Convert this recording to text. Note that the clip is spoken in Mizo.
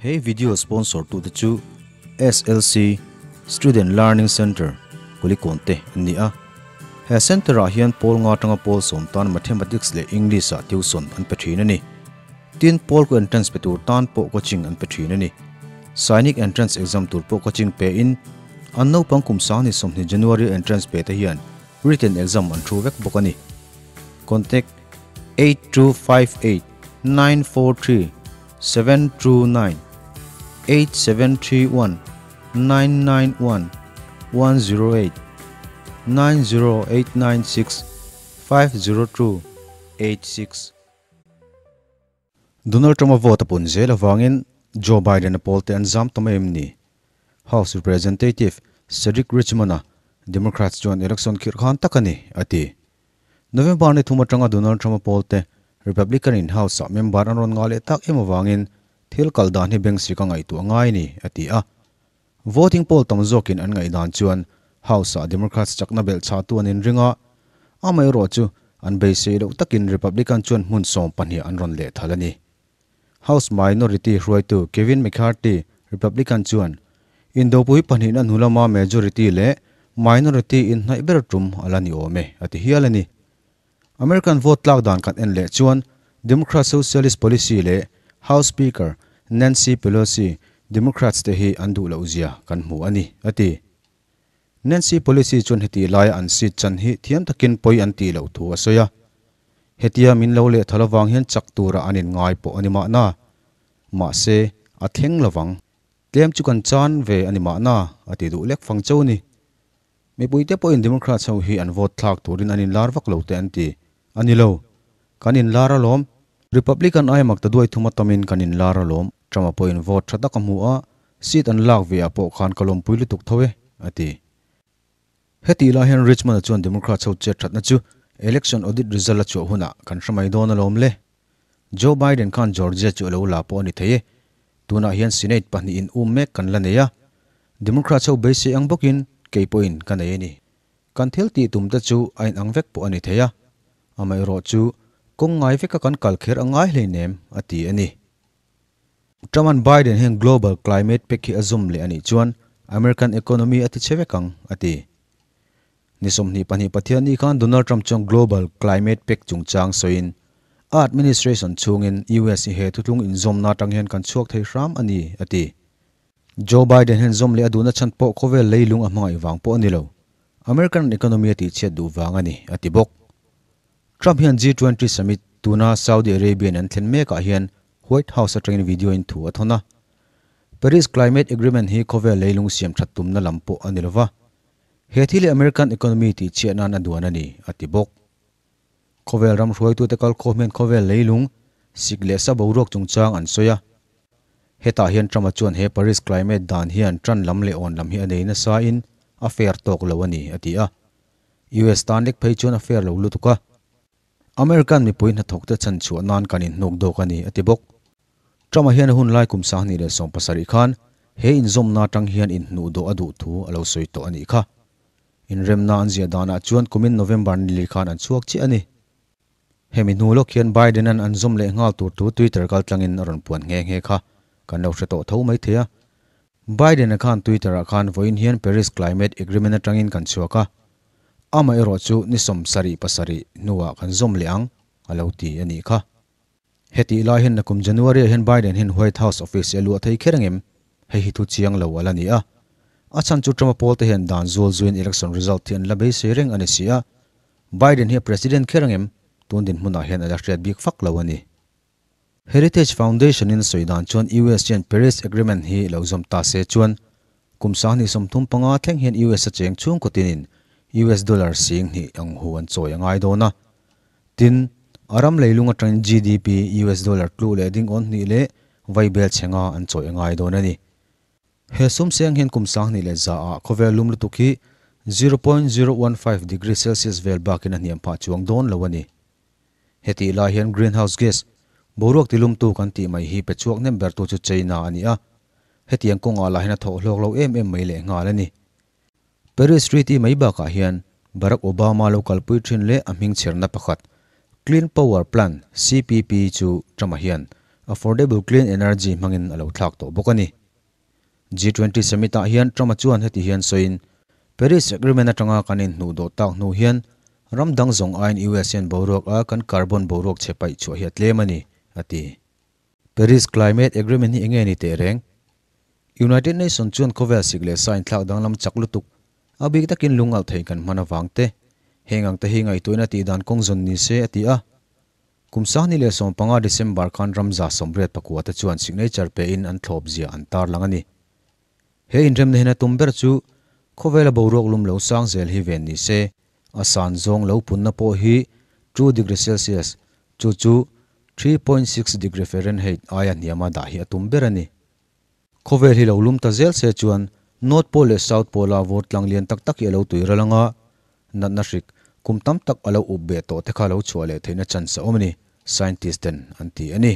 He video sponsor tu te chu SLC Student Learning Center Kulikawn te an ni a. He center ah hian pawl nga atanga pawl sawm tan Mathematics leh English ah tuition an pe thin a ni. Tin, pawl ku entrance pe tur tan pawh coaching an pe thin a ni. Sainik entrance exam tur pawh coaching pe in an naupang kum sang ni 20 January entrance pe te hian written exam an thu vek bawk a ni. Contact 8258 943 729 8731 991 108 90896 502 86. Donald Trump a vote a pun zel avangin Joe Biden a pawlte an zam ta mai em ni? House Representative Cedric Richmond-a Democrats chuan election khirh khan tak a ni, a ti. November ni thum atanga Donald Trump a pawlte Republican in House-ah member an rawn ngah leh tak em avangin thil kal dan hi beng sik a ngaihtuah ngai a ni, a ti a. Voting poll tam zawkin an ngaihdan chuan House-ah Democrats chakna belh chhahtu an inring a, amaherawh chu an beisei loh takin Republican chuan hmun 12 an rawn lehthal a ni. House Minority hruaitu Kevin McCarthy, Republican chuan Indopui pahnihna hnu lama majority leh minority inhnaih ber tum a la ni awm e, a ti hial a ni. American vote tlak dan kan en leh chuan Democrat Socialist policy leh House Speaker Nancy Pelosi Democrats te hi an duh loh zia kan hmu a ni, a ti. Nancy Pelosi chuan heti laia an seat chan hi thiam takin pawi an tih loh thu a sawi a. Hetia min lo leh thal avang hian chak tura an inngai pawh a ni mahna. Mahse, a thleng lovang. Tlem chu kan chan ve a ni mahna, a ti duh lek fang chauh a ni. Mipuite pawhin Democrats ho hi an vote thlak turin an inlar vak lo te an ti. A ni lo. Kan inlar alawm. Republican ai mak ta duai thum atamin kan inlar alawm. Trump-a pawhin vote tha tak a hmu a, seat an lak ve ah pawh khan ka lawmpui lutuk tho e, a ti. Hetih lai hian Richmond-a chuan Democrats ho chet thatna chu election audit result a chhuah hunah kan hre mai dawn alawm le. Joe Biden khan Georgia chu a lo la pawh a ni thei e. Tunah hian Senate pahnihin um mek kan la nei a. Democrats ho beisei ang bawkin kei pawhin ka nei a ni. Kan thil tih tum te chu a inang vek pawh a ni thei a. Amaherawh chu kawng ngai veka kan kal kher a ngai hleinem, a ti a ni. Trump-a'n Biden hian Global Climate Pact hi a zum leh a nih chuan American economy a ti chhe vek ang, a ti. Ni 22 Pathianni khan Donald Trump chuan Global Climate Pact chungchang sawiin, a administration chhungin US hi he thutlung inzawmna atang hian kan chhuak thei hram a ni, a ti. Joe Biden hian zawm leh a duhna chhan pawh khawvel leilung a hmangaih vang pawh a ni lo, American economy a tihchhiat duh vang a ni, a ti bawk. Trump hian G20 summit tuna Saudi Arabia-in an thlen mekah hian White House atangin video-in thu a thawn a. Paris Climate Agreement hi khawvel leilung siam that tumna lam pawh a ni lova. He thil hi American economy tih chhiah nan a duan a ni, a ti bawk. Khawvel ram hruaitute kalkhawm hian khawvel leilung, sik leh sa boruak chungchang an sawi a. Hetah hian Trump-a chuan he Paris climate dan hian tan lam leh awn lam hi a nei nasa in a fair tawk lo a ni, a ti a. US tan lek phei chuan a fair lo lutuk a. American mipui hnathawkte chhan chhuah nan kan inhnuk dawk a ni, a ti bawk. Trump-a hian a hun lai kum 2017 khan he inzawmna atang hian inhnuh dawh a duh thu a lo sawi tawh a nih kha. Inremna an ziah danah chuan kumin November ni li khan an chhuak chiah a ni. Hemi hnu lawk hian Biden-a'n an zawm leh nghal tur thu Twitter kaltlangin a rawn puan nghe nghe kha kan lo hre tawh tho mai thei a. Biden-a khan Twitter-ah khan vawiin hian Paris Climate Agreement atangin kan chhuak a, amaherawh chu ni 77 hnuah kan zawm leh ang a lo ti a nih kha. Hetih lai hian nakum January-ah hian Biden hian White House office hi a luah thei kher angem? Hei hi thu chiang lo a la ni a. A chhan chu Trump-a pawlte hian dan zual zuiin election result hi an la beisei reng a ni si a. Biden hi a president kher angem? Tun dinhmunah hian a la hriat bik fak lo a ni. Heritage Foundation-in sawi dan chuan US hian Paris Agreement hi lo zawm ta se chuan kum 2035 thleng hian US a cheng chhungkaw tinin US dollar 2000 ang hu an chawi a ngai dawn a. Tin, a ram leilung atangin GDP, US dollar tluh leh ding awn hnih leh vaibel chhenga an chawi a ngai dawn a ni. He sum seng hian kum 2100 ah khawvel lum lutuk hi 0.015 degree Celsius vel bakin a hniam phah chuang dawn lo a ni. Hetih lai hian greenhouse gas, boruak tilumtu kan tih mai hi pe chhuak hnem bertu chu China a ni a, hetiang kawngah lah hian a thawh hlawk lo em em mai lehnghal a ni. Paris Treaty mai bakah hian Barack Obama lo kalpui thin leh a hming chherna pakhat Clean Power Plan, CPP, chu Trump-a hian affordable clean energy hmangin a lo thlak tawh bawk a ni. G20 summit ah hian Trump-a chuan heti hian sawiin, Paris Agreement atanga kan inhnuh dawh tak hnu hian ram dang zawng aiin US hian boruak a kan carbon boruak chhe paih chhuah hi a tlem a ni, a ti. Paris Climate Agreement hi enge ni teh reng? United Nations chuan khawvel sik leh sa inthlak danglam chak lutuk a bik takin lungalh thei kan hman avang te, heng ang te hi ngaihtuahna tih dan kawng zawn ni se a ti a. Kum 2015 December khan ramza 84 te chuan signature pein an thlawp zia an tarlang a ni. He inremna hian a tum ber chu khawvela boruak lum lo sang zel hi ven ni se, a san zawng lo punna pawh hi 2 degree Celsius, chu chu 3.6 degree Fahrenheit aia hniama dah hi a tum ber a ni. Khawvel hi lo lum ta zel se chuan North Pole leh South Pole a vawr tlang lian tak tak hi a lo tui ral anga, natna hrik kum tam tak a lo up be tawh te kha lo chhuah leh theihna chance a awm a ni, scientist ten an ti a ni.